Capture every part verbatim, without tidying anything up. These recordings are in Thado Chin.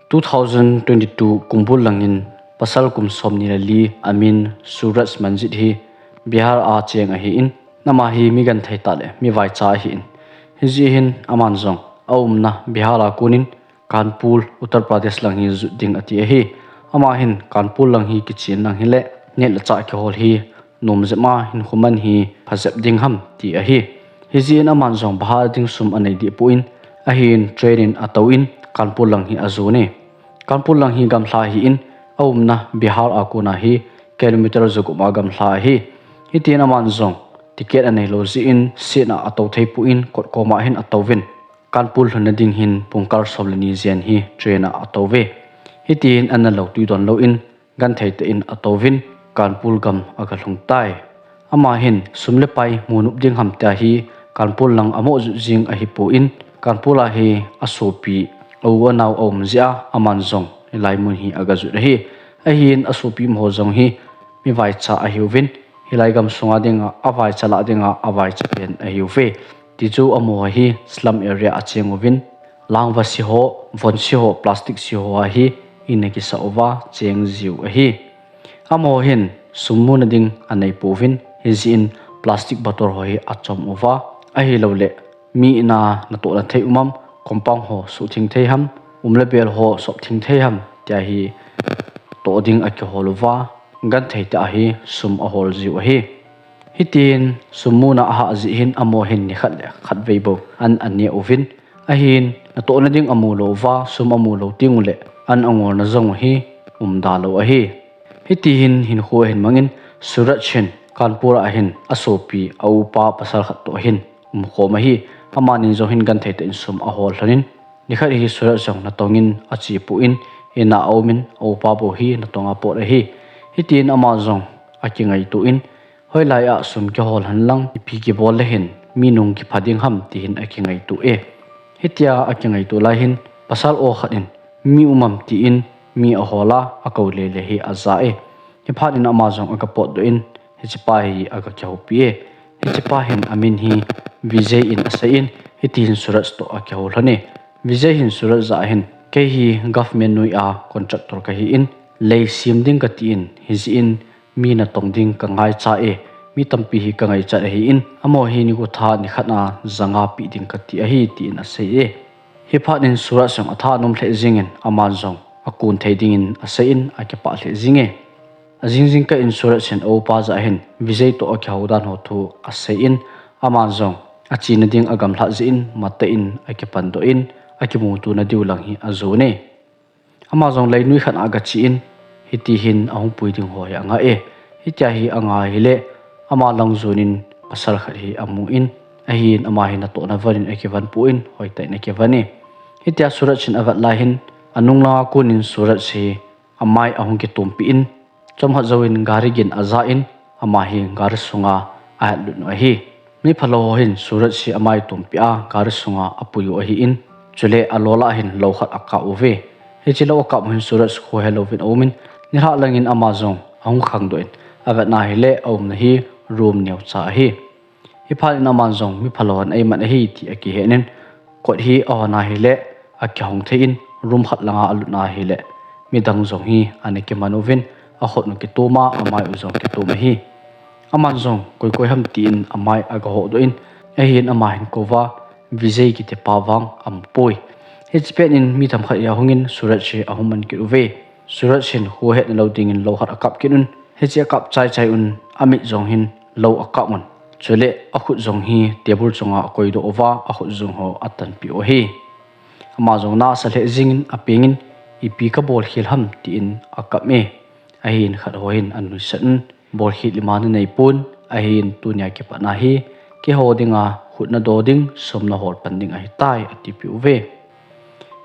Two thousand twenty-two kumbul langin pasal kum somni le li amin Suraj Manjit hi Bihar a cheng ahin, ama hi mi genthei tah le mi vaicha ahin. Hijeh hin aman jong aumna Bihar a konin Kanpur, Uttar Pradesh lang hi jot ding ati ahi. Ama hin Kanpur lang hi kichen lang hile neh le chah kihol hi nom jep a hinkho man hi pha jep ding ham ti ahi. Hijeh in aman jong bahar ding sum anei deh pon, ahin train in atouvin Kanpur lang hi ajon e. Kanpur lang hi gamla ahin, aumna Bihar a kona hi kilometer jagup a gamla ahi. Hitin aman jong ticket anei lou jeh in seat a atou thei pon kot koma hin atouvin, Kanpur lhunna ding hin pungkal som le ni jen hi train a atouve. Hitin ana lou tui don louvin, genthei tah in atouvin Kanpur gam aga lhung tai. Ama hin sum le pai mu nop ding ham tia hi Kanpur lang amoh jot jing ahipon, Kanpur a hi asopi, a u anao aum jeh a aman jong hilai mun hi aga jot ahi. Ahin asopi umho jong hi mi vaicha ahiuvin, hilai gamsunga dinga avaicha lah dinga avaicha pen ahiuve. Tichu amaho hi slum area a cheng uvin, langva si ho, von si ho, plastic si ho a hi in akisah uva cheng jiu ahi. Amaho hin sum muna ding anei pouvin, hijeh in plastic bottle ho hi achom uva, ahilouleh mi in a natohna thei um am, compound ho suhtheng thei ham, um le bel ho suhtheng thei ham tia hi toh ding akihol uva, genthei tah a hi sum ahol jiu ahi. Hitin sum muna ahah jeh hin amaho hin nikhat le khatvei bou an aneh uvin, ahin natohna ding amu lou uva, sum amu lou teng uleh an angolna jong hi umda lou ahi. Hiti hin hinkho ahin mangin Suraj hin Kanpur a hin asopi a upa pasal khat toh hin umkhom ahi. Amani jong hin genthei tah in sum ahol lhonin, nikhat hi Suraj jong natong in ache pon, in a aumin a upa bou hi natong a apot ahi. Hitin ama jong akingaito in, hoilai a sum kihol hen lang ipi kibol le hin mi nung kipha ding ham ti hin akingaito e. Hitia akingaito lai hin pasal aw khat in mi um am tin mi ahol a, akou lele hi aja e. Hiphat in ama jong aga potdoh in hichepa hi aga kihoupi e. Hichepa hin amin hi Vijay in asei in, hiti hin Suraj toh akihou lhon e. Vijay hin Suraj jah a hin, kei hi government noi a contractor kahin, lei sem ding kati in, hijeh in mi natong ding kangaicha e. Mi tampi hi kangaichat ahin, amaho hi nikho tha nikhat a janga peh ding kati ahi tin asei e. Hiphat in Suraj jong atha anom lheh jengin, aman jong akon thei dingin asei in akipah lheh jeng e. Ajing jingkah in Suraj hin a upa jah a hin Vijay toh akihou dan ho thu asei in, aman jong achena ding agamlhat jeh in matah in akipandoh in, akimutona diu lang hi ajon e. Ama jong leinoi khat a agache in, hiti hin ahung pui ding ho hi anga e. Hitia hi anga ahile, ama lang jon in pasal khat hi amun, ahin ama hi natohna von in akivan pon, hoitah in akivan e. Hitia Suraj hin avet lai hin, anung langa kon in Suraj hi amai ahung kitompeh in, chomkhat jouvin gari gin aja in, ama hi gari sunga ahetlut u ahi. Mi phalou ho hin Suraj hi amai tompeh a gari sunga apui u ahin, chule alol a hin lou khat akap uve. Hiche lou akap u hin Suraj khohe louvin aumin, nilhah langin ama jong ahung khangdoh in, avetna hile aumna hi room neocha ahi. Hiphat in aman jong mi phalou hon eiman ahi ti akihen in, kot hi ahon ahile akihong thei in, room khat langa alutna hile midang jong hi ana kiman uvin, akhut u kitom a, amai u jong kitom ahi. Aman jong koi koi ham tin amai agahodoh in, ahin ama hin kouva Vijay kitipa vang aumpi. Hiche pet in mi themkhat hi ahungin Suraj hi ahung man kit uve. Suraj hin kho hetna lou dingin lou khat akap kit un, hiche akap chaichai un amit jong hin lou akap un, chule akhut jong hi table chunga akoidoh uva, akhut jung ho atanpeh u ahi. Ama jong nasa lheh jengin apengin, ipi kabol khel ham tin akap e. Ahin khat ho hin anuisat un, bolkhel ima nanei pon, ahin tunia kipatna hi keiho dinga khut nado ding, sum nahol pan ding ahitai, atipeh uve.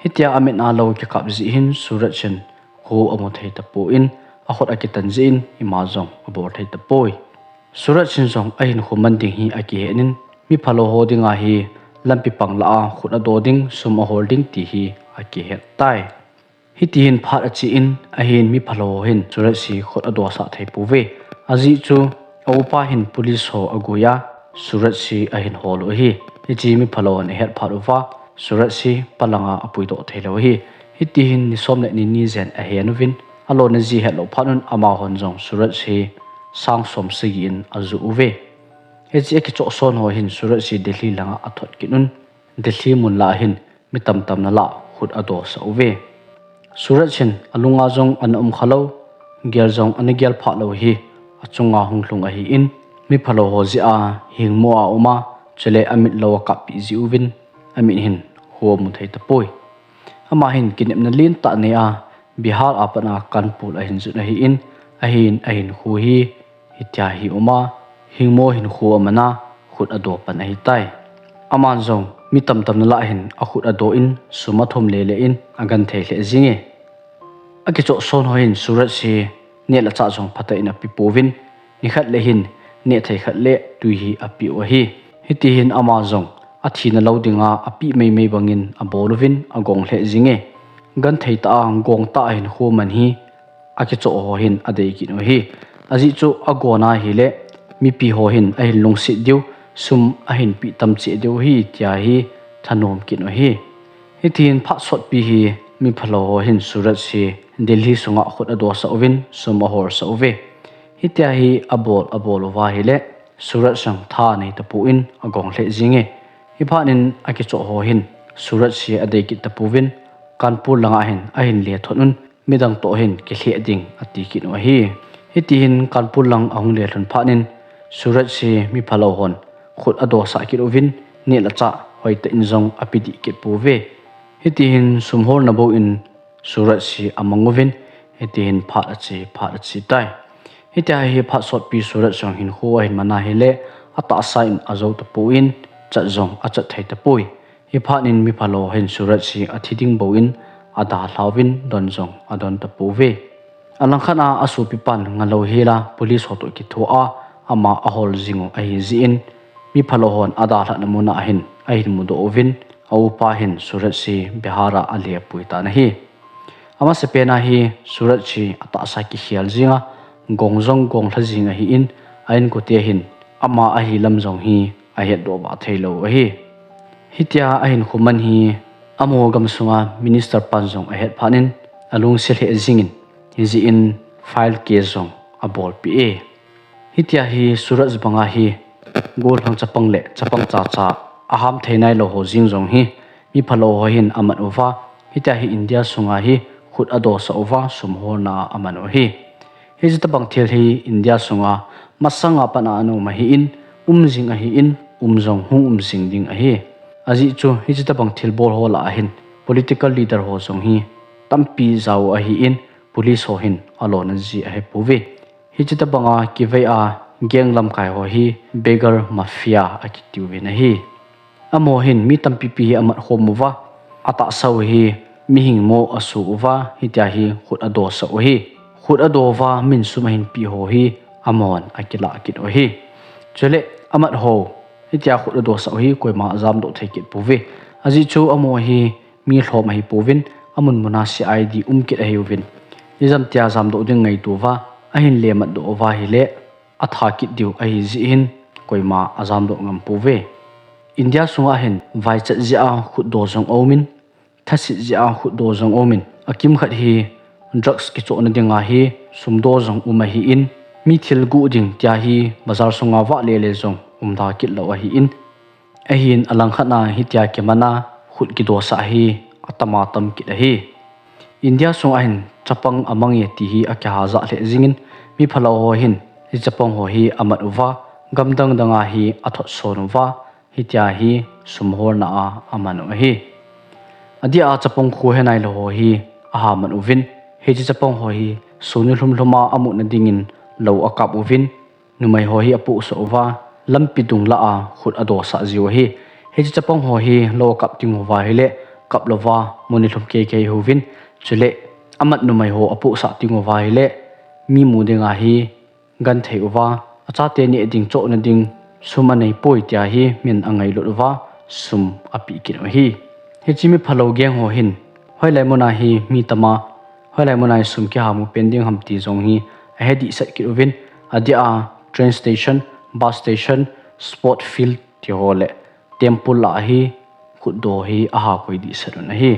Hitia amit a lou kikap jeh hin Suraj hin kho amu thei tapon, akhut akitan jeh in ima jong abol thei tapoi. Suraj hin jong ahinkho man ding hi akihen in, mi phalou ho dinga hi lampi pang lah a khut ado ding, sum ahol ding ti hi akihet tai. Hiti hin phat ache in, ahin mi phalou ho hin Suraj hi khut adosah thei pouve. Ajeh chu a upa hin police ho aguiya, Suraj hi ahin hol u ahi. Hiche mi phalou hon ahet phat uva, Suraj hi palanga apuidoh theilou ahi. Hitihin ni som le ni ni jen ahen uvin, alona ji hetlou phat un amahon jong Suraj hi sang som sagi in ajuh uve. Hiche akichoh son ho hin Suraj hi Delhi langa athot kit un, Delhi mun lah hin mi tamtamna lah khut adosah uve. Suraj hin alunga jong ana um khalou, gel jong ana gel phah lou hi achunga hung lhung ahin, mi phalou ho jeh a hingmo a um a, chule amit lou akappi ji uvin, amit hin khu amu thei tapoi. Ama hin kinepna lentah nei a, Bihar a pat a Kanpur ahin jot ahin, ahin, ahinkho hi hitia hi um a, hingmo hinkho aman a, khut adoh pan ahitai. Aman jong mi tamtamna lah hin akhut adoh in, sum athum lele in agenthei lheh jinge. Akichoh son ho hin Suraj hi neh le chah jong phatah in apepouvin, nikhat le hin neh thei khat le tui hi apeh u ahi. Hitihin ama jong athina lou dinga apeh meimei bangin abol uvin agong lheh jinge. Genthei tah a gong tah a hinkho man hi akichoh ho hin adei kit u ahi. Ajeh chu agonna ahile mipi ho hin ahin lungset diu, sum ahin peh tam cheh diu ahi tia hi thanom kit u ahi. Hitihin phat sotpi hi mi phalou ho hin Suraj hi Delhi sunga khut adosah uvin, sum ahorsah uve. Hitia hi abol, abol uva ahile Suraj jong tha anei tapon agong lheh jinge. Hiphat in akichoh ho hin Suraj hi adei kit tapouvin, Kanpur langa hin ahin lethot un, midang toh hin kilheh ding ati kit u ahi. Hitihin Kanpur lang ahung lelhun phat in Suraj hi mi phalou hon khut adosah kit uvin, neh le chah hoitah in jong apedih kit pouve. Hitihin sum holna bou in Suraj hi amang uvin, hitihin phat ache, phat ache tai. Hitia hi phat sotpi Suraj jong hinkho ahin man ahile, atahsa in ajou tapon, chat jong achat thei tapoi. Hiphat in mi phalou hin Suraj hi athi ding bou in adalhauvin, don jong adon tapouve. Alangkhat a asopipan ngalou hel a police ho toh kithoa ama ahol jing u ahi jeh in, mi phalou hon adalhahna mun a hin ahin mudoh uvin, aupa hin Suraj hi Bihar a alepui tan ahi. Amasapen a hi Suraj hi atahsa kikhel jing a, gong jong gonglha jing ahin, a-inkote hin ama ahi lam jong hi ahetdoh vah theilou ahi. Hitia ahinkho man hi amaho gamsunga minister pan jong ahet phat in alungset lheh jingin, hijeh in file case jong abolpeh e. Hitia hi Suraj banga hi gollhang chapang le chapang chacha aham thei nailou ho jeng jong hi mi phalou ho hin amat uva, hitia hi India sunga hi khut adosah uva, sum holna a aman u ahi. Hiche tobang thil hi India sunga masanga pat a ana um ahin, um jing ahin, um jong hung um jing ding ahi. Ajeh chu hiche tobang thilbol ho lah a hin political leader ho jong hi tampi jao ahin, police ho hin alona ji ahipouve. Hiche tobanga kivei a gang lamkai ho hi beggar mafia akitiuvin ahi. Amaho hin mi tampipi hi amat khom uva, atahsa u hi mihing mo asoh uva, hitia hi khut adosah u ahi. Khut adoh uva min sum ahin peh ho hi amahon akilah kit u ahi. Chule amat ho hitia khut adosah u hi koima ajamdoh thei kit pouve. Ajeh chu amaho hi mi lhom ahipouvin, amun muna C I D um kit ahiuvin, ijemtia jamdoh ding ngaito uva, ahin lematdoh uva ahile atha kit diu ahi jeh hin koima ajamdoh ngam pouve. India sunga hin vaichat jeh a khutdoh jong aumin, thasit jeh a khutdoh jong aumin, akimkhat hi drugs kichohna dinga hi sumdoh jong um ahin, mi thil guh ding tia hi bazar sunga vahlele jong umda kit lou ahin, ahin alangkhat a hitia kiman a khut kidosah hi atama tam kit ahi. India sunga hin chapang amang e ti hi akihajah lheh jingin, mi phalou ho hin hiche chapang ho hi amat uva, gam dang danga hi athotson uva, hitia hi sum holna a aman u ahi. Adeh a chapang khu henailou ho hi aha man uvin, hiche chapang ho hi suni lhumlhum a amutna dingin lou akap uvin, numei ho hi apohsah uva, lampi dung lah a khut adosah jiu ahi. Hiche chapang ho hi lou akap ding uva ahile, kap louva mun ilhum keikei uvin, chule amat numei ho apohsah ding uva ahile, mi mu dinga hi genthei uva, achate neh ding chohna ding sum aneipoi tia hi min angailut uva, sum apeh kit u ahi. Hiche mi phalou gang ho hin hoilai muna hi mi tama, hoilai muna hi sum kihamu pen ding ham ti jong hi ahe dehset kit uvin, adeh a train station, bus station, sport field tiho le temple lah a hi khutdoh hi ahakoi dehset un ahi.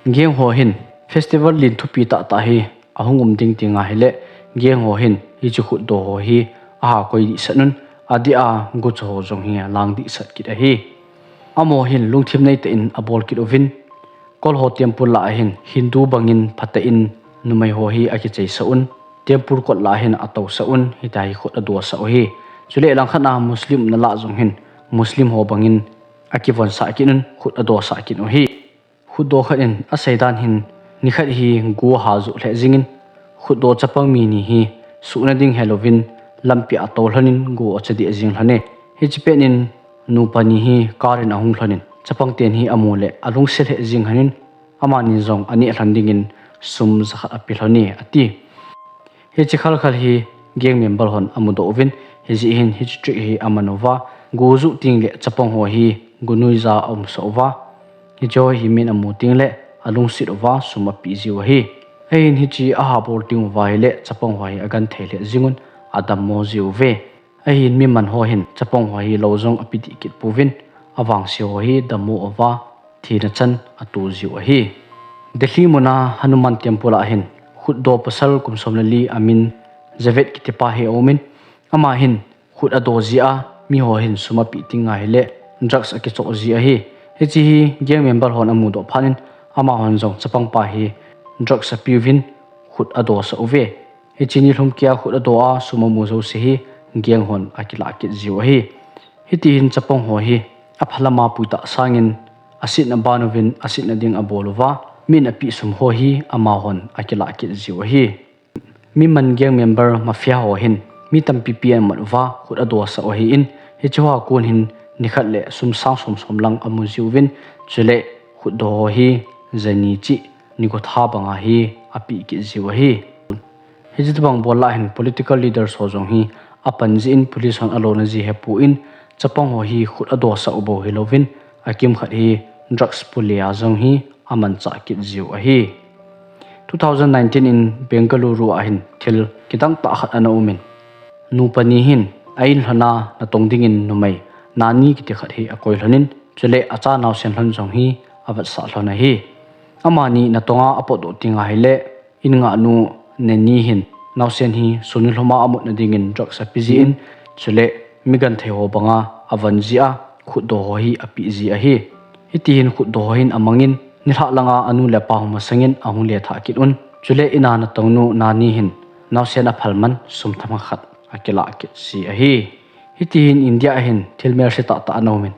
Gang ho hin festival lin thupi tahtah hi ahung um ding ti nga hileh, gang ho hin hiche khutdoh ho hi aha koi dihsah un, adeh a gucha ho jong hi alang dihsah kit ahi. Amaho hin lungthim neitah in abol kit uvin, Kol ho temple lah a hin Hindu bangin phatah in numei ho hi akicheisah un, temple kot lah a hin atousah un, hitia hi khut adohsah u ahi. Chuleh langkhat a Muslim umna lah jong hin Muslim ho bangin akivonsah kit un, khut adohsah kit u ahi. Khutdoh khat in asei dan hin, nikhat hi go aha joh lheh jingin, khutdoh chapang mi ni hi suhna ding helouvin lampi a atou lhonin go acha deh jing lhon e. Hiche pet in nupa ni hi car in ahung lhonin, chapang ten hi amu leh alungset lheh jing lhonin, amani jong aneh lhon dingin sum jakhat ape lhon e, ati. Hiche khalkhal hi gang member hon amudoh uvin, hijeh hin hiche trick hi aman uva, go joh tengleh chapang ho hi go nuija aumsah uva, hiche ho hi min amu tengleh alungset uva sum apeh jiu ahi. Ahin hiche aha bol teng uva hileh chapang ho hi agenthei lheh jingun, adammo jiuve. Ahin mi man ho hin chapang ho hi lou jong ape dih kit pouvin, avangse ho hi dammo uva, thina chan ato jiu ahi. Delhi muna Hanuman Temple a hin khutdoh pasal kum som le li amin Javed kitipa hi aumin, ama hin khut adoh jeh a miho hin sum apeh teng nga hileh drugs akichoh ji ahi. Hiche hi gang member hon amudoh phat in, amahon jong chapangpa hi drugs apeuvin khut adohsah uve. Hiche nilhum keiya khut adoh a sum amu jouse hi gang hon akilah kit jiu ahi. Hitihin chapang ho hi aphalama puitah sangin asetna ban uvin asetna ding abol uva, min apeh sum ho hi amahon akilah kit jiu ahi. Mi man gang member mafia ho hin mi tampipi amat uva khut adohsah u ahin, hiche hoa kon hin nikhat leh sum sang som som lang amu jiuvin, chuleh khutdoh ho hi jani cheh nikho tha banga hi apeh kit jiu ahi. Hiche tobang bol lah hin political leaders ho jong hi apan jeh in police hon alona ji hepon, chapang ho hi khut adohsah u bou hilouvin, akimkhat hi drugs pule a jong hi amanchah kit jiu ahi. Two thousand nineteen in Bengaluru a hin thil kidang tah khat ana umin, nupa ni hin a in lhona natong dingin numei Nani kiti khat hi akoi lhonin, chuleh acha naosen lhon jong hi avetsah lhon ahi. Amani natonga apotdoh tenga hileh, in ngahnu Nani hin naosen hi suni lhoma amutna dingin drugs ape jin, chuleh mi genthei ho banga avon jia khutdoh ho hi apeh ji ahi. Hitihin khutdoh ho hin amangin, nilhah langa anu le apa hung masangin ahung lethah kit un, chuleh ina natongnu Nani hin naosen aphal man sum themkhat akilah kit ji ahi. Hitihin India a hin thil melsetah tah ana umin,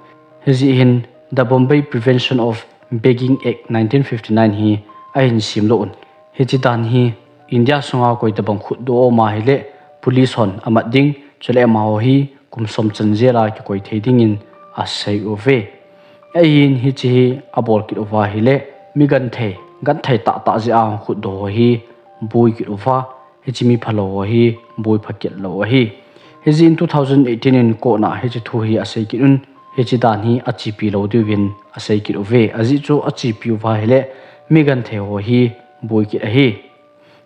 hijeh hin The Bombay Prevention of Begging Act nineteen fifty-nine hi ahin semdoh un, hiche dan hi India sunga koitabang khutdoh aum ahileh police hon amat ding, chuleh amaho hi kum som chan jail a kikoi thei dingin asei uve. Ahin hiche hi abol kit uva ahileh, mi genthei, genthei tahtah jeh a khutdoh ho hi boi kit uva, hiche mi phalou ho hi boipha kit lou ahi. Hijeh in two thousand eighteen in court a hiche thu hi asei kit un, hiche dan hi achepi lou diuvin asei kit uve. Ajeh chu achepi uva ahileh, mi genthei ho hi boi kit ahi.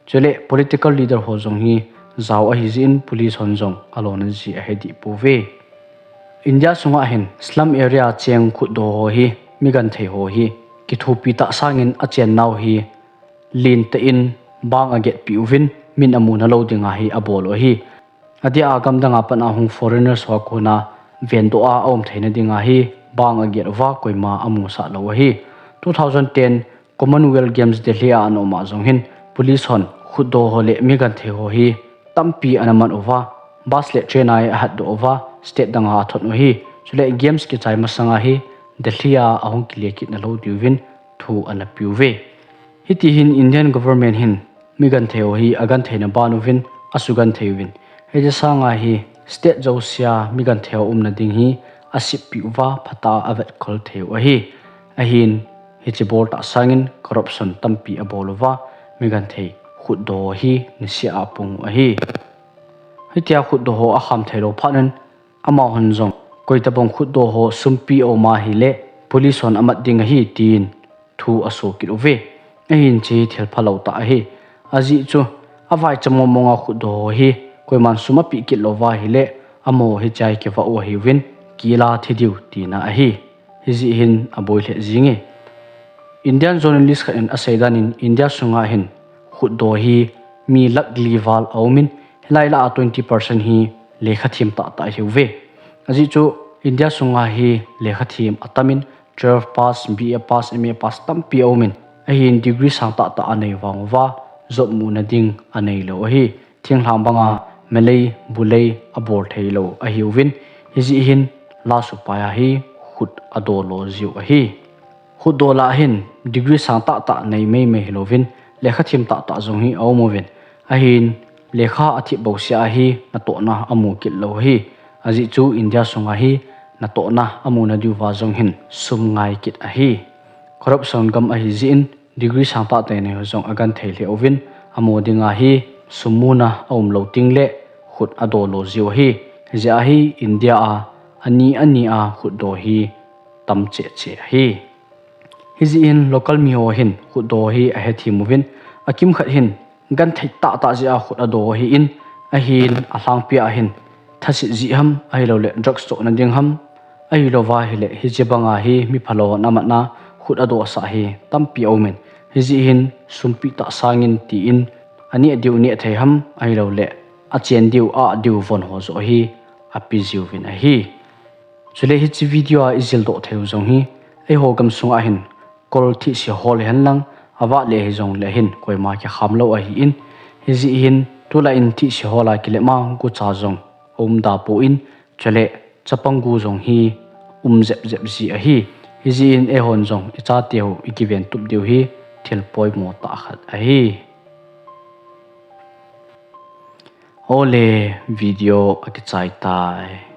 Chuleh political leader ho jong hi jao ahijeh in police hon jong alona ji ahi dih pouve. India sunga hin slum area cheng khutdoh ho hi, mi genthei ho hi kithopi tah sangin achennau hi lentah in bang agetpeh uvin, min amuna lou dinga hi abol u ahi. Adeh a gamdanga pat a hung foreigners ho a kona vendoh a aum theina dinga hi bang aget uva koima amusah lou ahi. Two thousand ten Commonwealth Games Delhi a ana um a jong hin police hon khutdoh ho leh mi genthei ho hi tampi ana man uva, bus leh train a hi ahatdoh uva, state danga athot u ahi. Chuleh games kichai masanga hi Delhi a ahung kile kitna lou diuvin thu ana peuve. Hitihin Indian government hin mi genthei ho hi agentheina ban uvin asugenthei uvin, hiche sanga hi state jousea mi genthei ho umna ding hi aseppeh uva, phatah a avetkhol thei u ahi. Ahin hiche boltah sangin corruption tampi abol uva, mi genthei khutdoh ho hi niseh a apung u ahi. Hitia khutdoh ho akham theilou phat in, amahon jong koitabang khutdoh ho sumpi aum ahileh police hon amat ding ahi tin thu aso kit uve. Ahin hiche hi thil phalou tah ahi. Ajeh chu avaicha mongmonga khutdoh ho hi koiman sum apeh kit louva ahileh, amaho hichea hi kivah u ahiuvin, kila thi diu tina ahi. Hijeh hin aboi lheh jinge. Indian journalist khat in asei dan in India sunga hin khutdoh hi mi lakh li val aumin, hilai lah a twenty percent hi lekha them tahtah ahiuve. Ajeh chu India sunga hi lekha them atamin, twelve pass, B A pass, M A pass tampi aumin, ahin degree sang tahtah anei vang uva job muna ding aneilou ahi. Thinglhang banga melei, bulei abol theilou ahiuvin, hijeh hin la supai a hi khut adoh lo jiu ahi. Khutdoh lah hin degree sang tahtah nei meimei hilouvin, lekha them tahtah jong hi aumuvin, ahin lekha athip bouseh a hi natohna amu kit lou ahi. Ajeh chu India sunga hi natohna amuna diuva jong hin sum ngai kit ahi. Corruption gam ahijeh in degree sang tahtah nei ho jong agenthei lheh uvin, amo dinga hi sum muna aumlou tengle khut adoh lo jiu ahi. Hijeh a hi India a ani ani a khutdoh hi tam cheh cheh ahi. Hijeh in local miho hin khutdoh hi ahethem uvin, akimkhat hin genthei tahtah jeh a khut adoh ahin, ahin alhangpi a hin thaset jeh ham, ahilouleh drugs chohna ding ham, ahilouva hileh hiche banga hi miphalou hon amatna khut adohsah hi tampi aumin, hijeh hin sumpeh tah sangin tin aneh diu neh thei ham, ahilouleh achen diu ah diu von ho joh hi ape jiuvin ahi. Chule hiche video a ijildoh theiu jong hi, eiho gamsunga hin kol thihse hol hihenlang, avahle hijongle hin koima kikham lou ahin, hijeh hin tulai in thihse hol a kilep ma gucha jong aumda poi, chule chapang gu jong hi um jep jep ji ahi. Hijeh in eihon jong ichateu ikiventup diu hi thil poimo tah khat ahi. Ole, video akichai tai.